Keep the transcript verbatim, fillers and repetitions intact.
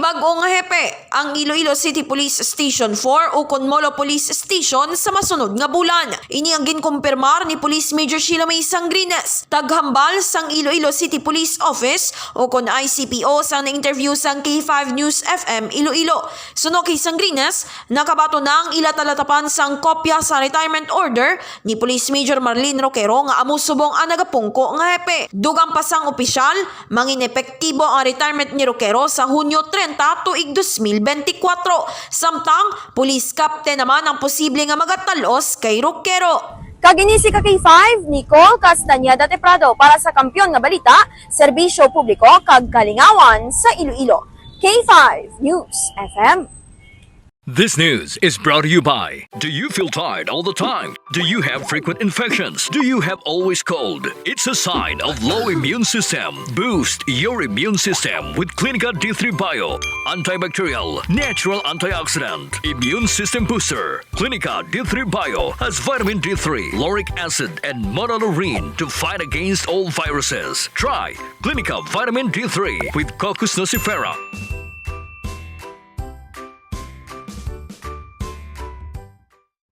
Bag-o nga hepe ang Iloilo City Police Station four ukon Molo Police Station sa masunod nga bulan. Ini ang ginkumpirmar ni Police Major Sheila May Sangrines, taghambal sang Iloilo City Police Office ukon I C P O, sang na-interview sang K five News F M Iloilo. Suno kay Sangrines, nakabaton na ang ila talatapan sang kopya sa retirement order ni Police Major Marlene Roquero nga amo subong ang nagapungko nga hepe. Dugang pa sang opisyal, mangin epektibo ang retirement ni Roquero sa Hunyo treinta tuig dos mil benti kwatro. Samtang, police captain naman ang posible nga magatal-os kay Roquero. Kag ini si ka K five, Nicole Castañeda Teprado para sa Kampiyon nga Balita, Serbisyo Publiko kag Kalingawan sa Iloilo. K five News F M. This news is brought to you by. Do you feel tired all the time? Do you have frequent infections? Do you have always cold? It's a sign of low immune system. Boost your immune system with Clinica D three Bio, antibacterial, natural antioxidant, immune system booster. Clinica D three Bio has vitamin D three, lauric acid, and monolaurin to fight against all viruses. Try Clinica Vitamin D three with Cocos nucifera.